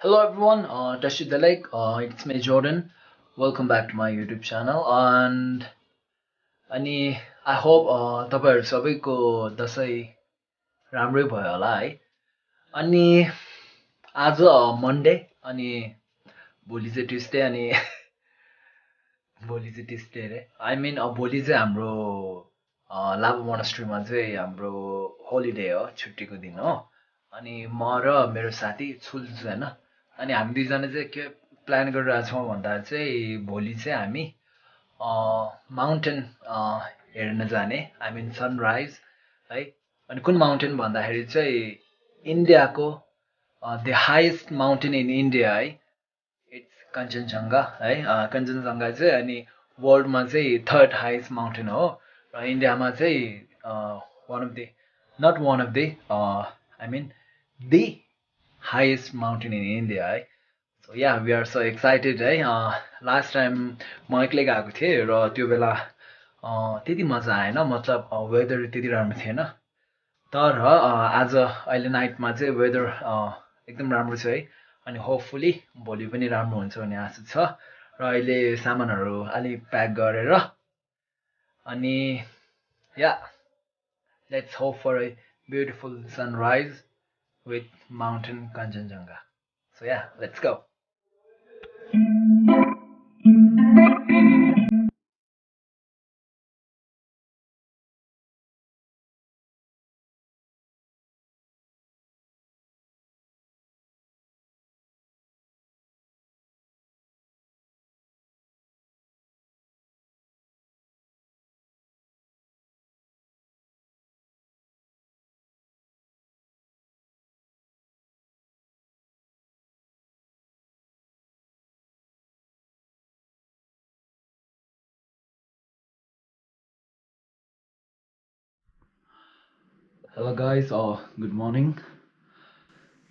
Hello everyone, it's me Jordan. Welcome back to my YouTube channel अनि I hope तपाईहरु सबैको दशैं राम्रै भयो होला है। अनि आज मन्डे अनि भोलि चाहिँ ट्युसडे अनि भोलि चाहिँ ट्युसडे रे। आई मिन भोलि चाहिँ हाम्रो लाभा मोनास्ट्रीमा चाहिँ हाम्रो होलिडे हो, छुट्टीको दिन हो। अनि म र मेरो साथी छुल्छु हैन। अनि हामी दुईजना चाहिँ के प्लान गरिरहेको छौँ भन्दा चाहिँ भोलि चाहिँ हामी माउन्टेन हेर्न जाने, आई मिन सनराइज है। अनि कुन माउन्टेन भन्दाखेरि चाहिँ इन्डियाको the highest mountain in India है, इट्स कञ्चनजङ्घा है। कञ्चनजङ्घा चाहिँ अनि वर्ल्डमा चाहिँ थर्ड हाइएस्ट माउन्टेन हो र इन्डियामा चाहिँ one of the not one of the I mean the highest mountain in India है। So yeah we are so excited है। लास्ट टाइम म एक्लै गएको थिएँ र त्यो बेला त्यति मजा आएन, मतलब वेदर त्यति राम्रो थिएन। तर आज अहिले नाइटमा चाहिँ वेदर एकदम राम्रो छ है। अनि होपफुली भोलि पनि राम्रो हुन्छ भन्ने आशा छ। र अहिले सामानहरू अलि प्याक गरेर अनि yeah let's hope for a beautiful sunrise with mountain Kanchenjunga. So yeah, let's go. Hello guys, good morning.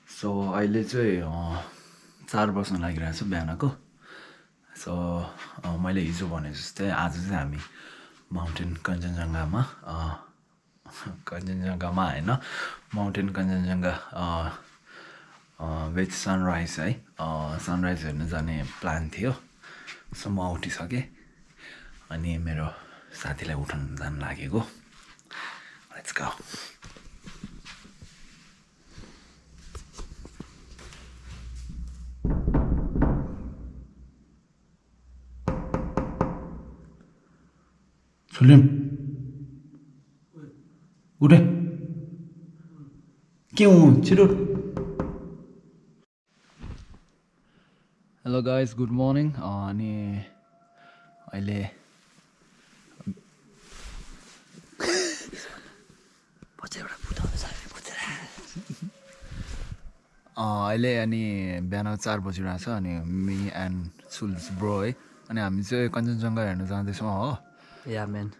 So अहिले चाहिँ 4 बज्न लागिरहेको छ बिहानको। सो मैले हिजो भने जस्तै आज चाहिँ हामी माउन्टेन कञ्चनजङ्घामा होइन, माउन्टेन कञ्चनजङ्घा विथ सनराइज है, सनराइज हेर्न जाने प्लान थियो। सो म उठिसकेँ अनि मेरो साथीलाई उठाउन जान लागेको। Let's go. सुलिम उठे के हो छिटो। Hello guys, good morning. अनि अहिले अहिले अनि बिहान 4 बजिरहेको छ। अनि मी एन्ड सुल्स ब्रो है, अनि हामी चाहिँ कञ्चनजङ्घा हेर्न जाँदैछौँ हो। या म्यान।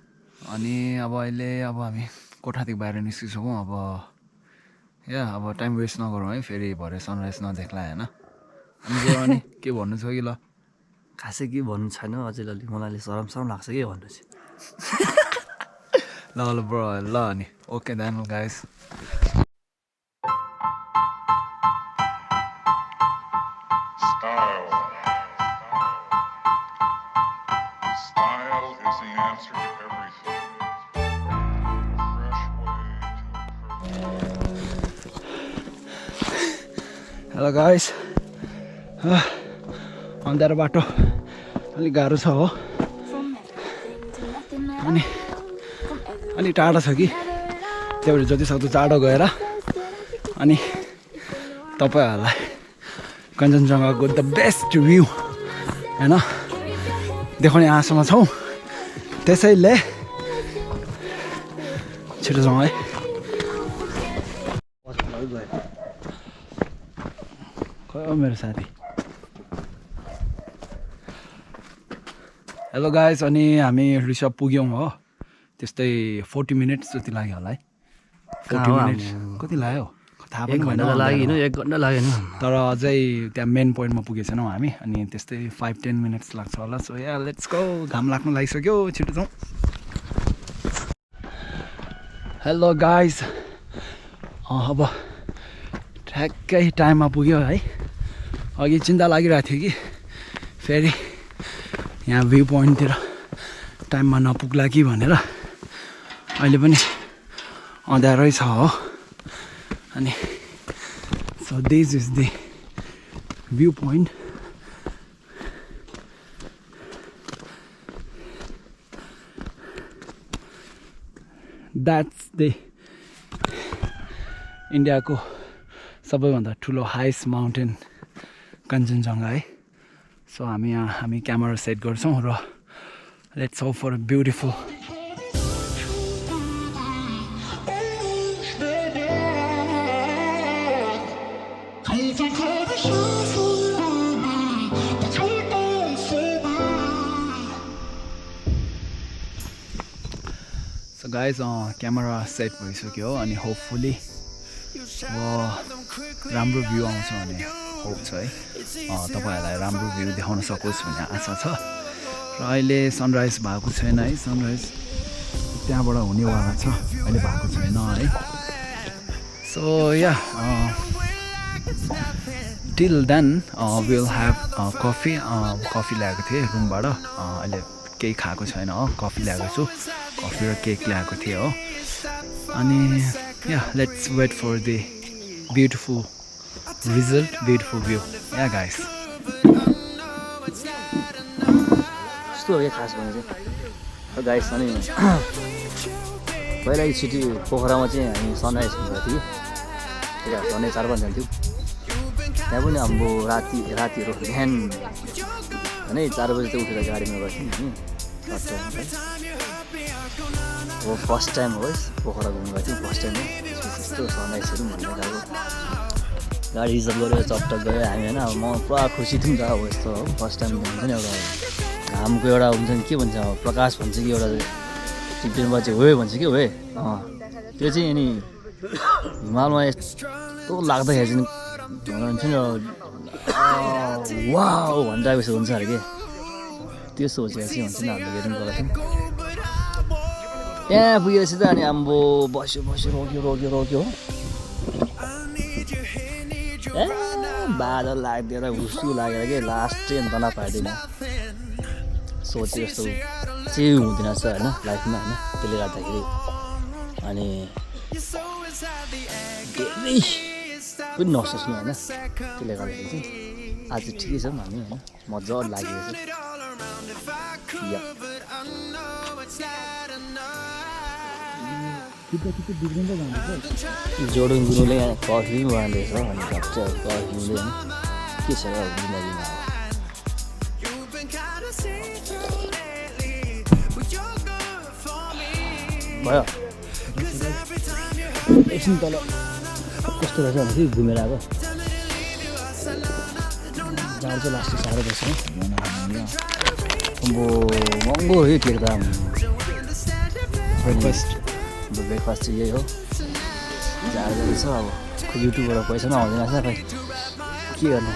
अनि अब अहिले हामी कोठादेखि बाहिर निस्किसक्यौँ। अब टाइम वेस्ट नगरौँ है, फेरि भरे सनराइज नदेख्ला होइन। अनि के भन्नु छ कि ल? खासै के भन्नु छैन अझै। मलाई सरम लाग्छ कि भन्नु चाहिँ। ल ब्रो, ल अनि okay then guys. Style is the answer to everything. A fresh way to hello guys, अन्धारो बाटो अलिक गाह्रो छ हो। अनि टाढो छ कि, त्यही भएर जति सक्दो चाँडो गएर अनि तपाईँहरूलाई कञ्चनजङ्घाको द बेस्ट भ्यू होइन देखाउने आशामा छौँ। त्यसैले छिटो जाउँ है। खै हो मेरो साथी। हेलो गाइस, अनि हामी रिसप पुग्यौँ हो। त्यस्तै 40 मिनट्स जति लाग्यो होला है। 40 मिनट्स कति लाग्यो थाहा पनि भएन। 1 घन्टा लागेन। तर अझै त्यहाँ मेन पोइन्टमा पुगेछौँ हामी। अनि त्यस्तै 5-10 मिनट्स लाग्छ होला। So yeah let's go. घाम लाग्नु लागिसक्यो, छिटो जाउँ। हेलो गाइस, अब ठ्याक्कै टाइममा पुग्यो है। अघि चिन्ता लागिरहेको थियो कि फेरि यहाँ भ्यू पोइन्टतिर टाइममा नपुग्ला कि भनेर अहिले पनि अँध्यारै छ हो अनि so this is the view point that's the इन्डियाको सबैभन्दा ठुलो हाइस्ट माउन्टेन कञ्चनजङ्घा है सो हामी क्यामेरा सेट गर्छौँ र let's hope for a beautiful so guys camera set भइसक्यो अनि होपफुली राम्रो भ्यू आउँछ भन्ने होप छ है तपाईँहरूलाई राम्रो भ्यू देखाउन सकोस् भन्ने आशा छ र अहिले सनराइज भएको छैन है सनराइज त्यहाँबाट हुनेवाला छ अहिले भएको छैन है so yeah till then will have coffee ल्याएको थिएँ रुमबाट अहिले केही खाएको छैन हो कफी ल्याएको छु कफी र केक ल्याएको थिएँ हो अनि yeah let's wait for the beautiful result, beautiful view. Yeah, guys. यस्तो हो क्या खास भने चाहिँ गाइस अनि पहिला एकचोटि पोखरामा चाहिँ हामी सनराइज हुँदै थियो त्यहाँ झन्डै 4-5 जान्थ्यौँ त्यहाँ पनि हाम्रो रातिहरू बिहान होइन 4 बजी चाहिँ उठेर गाडीमा गर्थ्यौँ हामी अब फर्स्ट टाइम हो पोखरा घुम्नु गएको थियौँ फर्स्ट टाइम हो यस्तो सनराइजहरू भन्ने खालको गाडी रिजर्भ गरेर चपटक गयो हामी होइन अब म पुरा खुसी थियौँ त अब यस्तो हो फर्स्ट टाइम हुन्छ नि एउटा घामको एउटा हुन्छ नि के भन्छ अब प्रकाश भन्छ कि एउटा टिप्टेनमा चाहिँ हो भन्छ कि हो त्यो चाहिँ अनि हिमालमा यस्तो लाग्दाखेरि चाहिँ हुन्छ नि वाउ भनिरहेको जस्तो हुन्छ अरे के त्यो सोचेर चाहिँ हुन्छ नि हामीले हेर्नु गएको थियौँ त्यहाँ पुगेपछि त अनि आम्बो बस्यो रोक्यो ए बादल लाग्दिएर हुस्सु लागेर के लास्ट ट्रेन त नपाइदिएन सोचे जस्तो चाहिँ हुँदैन रहेछ होइन लाइफमा होइन त्यसले गर्दाखेरि अनि धेरै पनि नसोच्नु होइन त्यसले गर्दाखेरि चाहिँ आज ठिकै छ हामी होइन मजा लागिरहेछ जोडुङ गुरुले यहाँ कफी पनि बनाउँदैछ अनि कफी हिउँदै होइन के छ र जिन्दगीमा भयो एकछिन तल कस्तो रहेछ भने चाहिँ घुमेर आएको जाँड चाहिँ लास्ट साह्रो पर्छ अब महँगो हो यो केक त ब्रेकफास्ट चाहिँ यही हो जाँड छ अब युट्युबबाट पैसा पनि आउँदैन रहेछ खै के गर्ने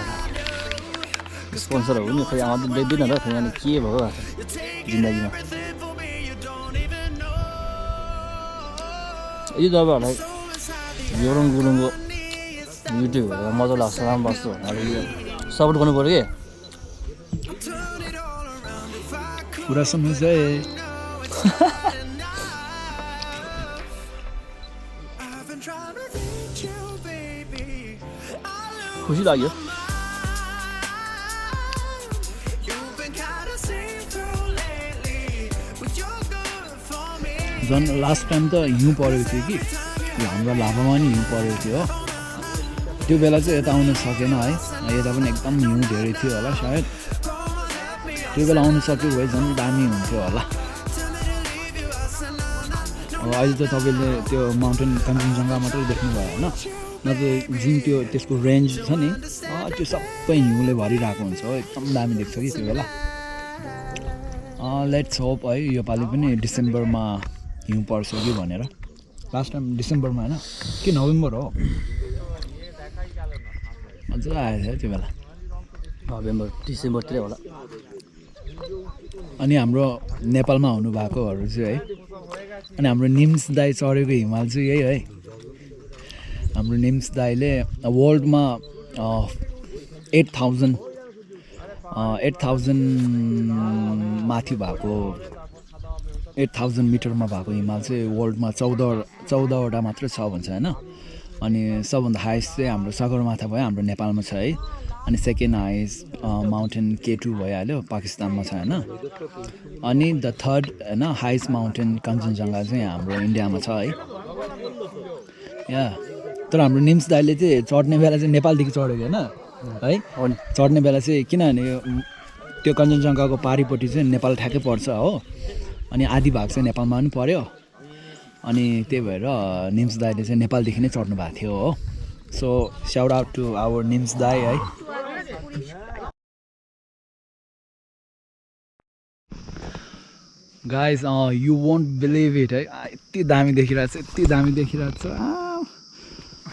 स्पोन्सरहरू पनि खै आउँदैन देख्दैन र खै अनि के भयो जिन्दगीमा यो तपाईँहरूलाई जोरुङ गुरुङको युट्युबहरू मजा लाग्छ राम्रो लाग्छ भनेर सपोर्ट गर्नु पऱ्यो के पुरा समझ है खुसी लाग्यो झन् लास्ट टाइम त हिउँ परेको थियो कि यो हाम्रो लाभामा नि हिउँ परेको थियो हो त्यो बेला चाहिँ यता आउनु सकेन है यता पनि एकदम हिउँ धेरै थियो होला सायद त्यो बेला आउनु सक्यो भए झन् दामी हुन्थ्यो होला अब अहिले त तपाईँले त्यो माउन्टेन कञ्चनजङ्घा मात्रै देख्नुभयो होइन नत्र जुन त्यो त्यसको रेन्ज छ नि त्यो सबै हिउँले भरिरहेको हुन्छ हो एकदम दामी देख्छ कि त्यो बेला लेट्स होप है योपालि पनि डिसेम्बरमा हिउँ पर्छ कि भनेर लास्ट टाइम डिसेम्बरमा होइन कि नोभेम्बर हो मजा आएको थियो त्यो बेला नोभेम्बर डिसेम्बरतिरै होला अनि हाम्रो नेपालमा हुनुभएकोहरू चाहिँ है अनि हाम्रो निम्स दाई चढेको हिमाल चाहिँ यही है हाम्रो निम्स दाईले वर्ल्डमा 8,000 माथि भएको 8,000 मिटरमा भएको हिमाल चाहिँ वर्ल्डमा 14वटा मात्र छ भन्छ हैन अनि सबभन्दा हाइएस्ट चाहिँ हाम्रो सगरमाथा भयो हाम्रो नेपालमा छ है अनि सेकेन्ड हाइएस्ट माउन्टेन K2 भइहाल्यो पाकिस्तानमा छ हैन अनि द थर्ड हैन हाइएस्ट माउन्टेन कञ्चनजङ्घा चाहिँ हाम्रो इन्डियामा छ है या तर हाम्रो निम्स दाइले चाहिँ चढ्ने बेला चाहिँ नेपालदेखि चढेको हैन है चढ्ने बेला चाहिँ किनभने त्यो कञ्चनजङ्घाको पारिपट्टि चाहिँ नेपाल ठ्याक्कै पर्छ हो अनि आधी भाग चाहिँ नेपालमा पनि पर्यो अनि त्यही भएर निम्स दाइले चाहिँ नेपालदेखि नै चढ्नु भएको थियो हो so shout out to our Nims दाइ है guys you won't believe it है यति दामी देखिरहेको छ यति दामी देखिरहेको छ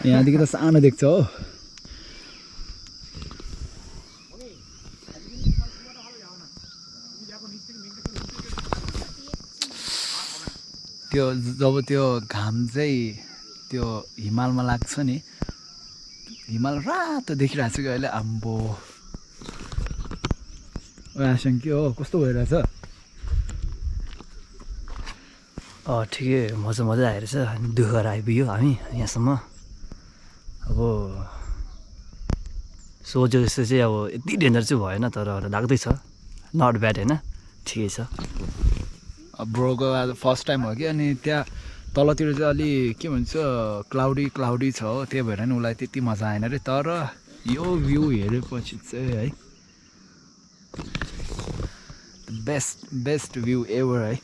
यहाँदेखि त सानो देख्छ हो त्यो जब त्यो घाम चाहिँ त्यो हिमालमा लाग्छ नि हिमाल रातो देखिरहेको छ कि अहिले आम्बो आशङ के हो कस्तो भइरहेछ ठिकै मजा आइरहेछ अनि दुःख गरेर आइपुग्यो हामी यहाँसम्म अब सोचेको जस्तो चाहिँ अब यति डेन्जर चाहिँ भएन तर लाग्दैछ नट ब्याड होइन ठिकै छ ब्रोको आज फर्स्ट टाइम हो कि अनि त्यहाँ तलतिर चाहिँ अलि के भन्छ क्लाउडी छ हो त्यही भएर नि उसलाई त्यति मजा आएन अरे तर यो भ्यू हेरेपछि चाहिँ है बेस्ट भ्यू एभर है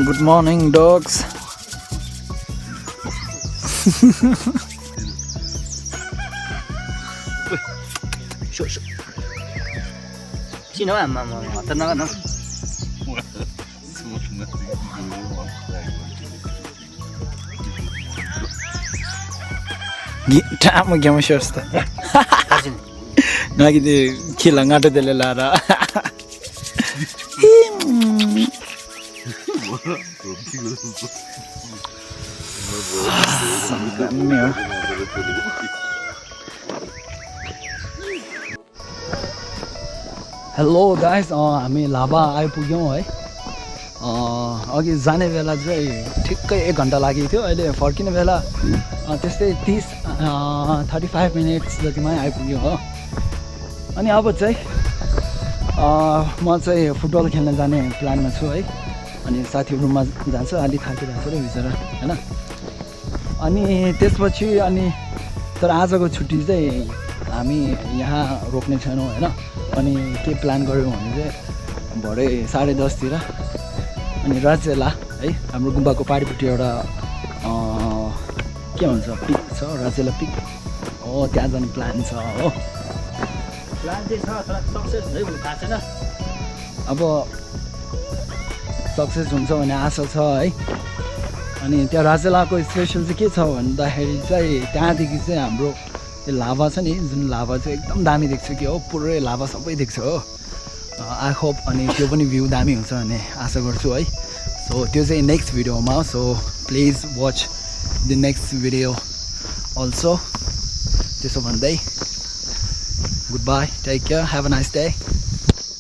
Good morning, dogs. किन आमा हतार नगर्नु Gittamo chiamo Shasta. No, che chi l'hangato delle Lara. Hello guys, हामी लाभा आइपुग्यौँ है अघि जाने बेला चाहिँ ठिक्कै 1 घन्टा लागेको थियो अहिले फर्किने बेला त्यस्तै 35 मिनट्स जतिमै आइपुग्यो हो अनि अब चाहिँ म चाहिँ फुटबल खेल्न जाने प्लानमा छु है अनि साथीहरु रुममा जान्छु अलि थाकिरहेको छ र बिचरा हैन अनि त्यसपछि अनि तर आजको छुट्टी चाहिँ हामी यहाँ रोक्ने छैनौं हैन अनि के प्लान गर्यौं भने चाहिँ भरे 10:30 तिर अनि राजेला है हाम्रो गुम्बाको पारिपट्टि एउटा के भन्छ पिक छ राजेला पिक हो त्यहाँ जाने प्लान छ हो प्लान चाहिँ छ तर सक्सेस हुँदै हुनु थाहा छैन अब सक्सेस हुन्छ भन्ने आशा छ है अनि त्यहाँ राजेलाको स्पेशल चाहिँ के छ भन्दाखेरि चाहिँ त्यहाँदेखि चाहिँ हाम्रो त्यो लाभा छ नि जुन लाभा चाहिँ एकदम दामी देख्छ कि हो पुरै लाभा सबै देख्छ हो आई होप अनि त्यो पनि भ्यू दामी हुन्छ भन्ने आशा गर्छु है सो त्यो चाहिँ नेक्स्ट भिडियोमा so please watch the next video also त्यसो भन्दै goodbye, take care, have a nice day.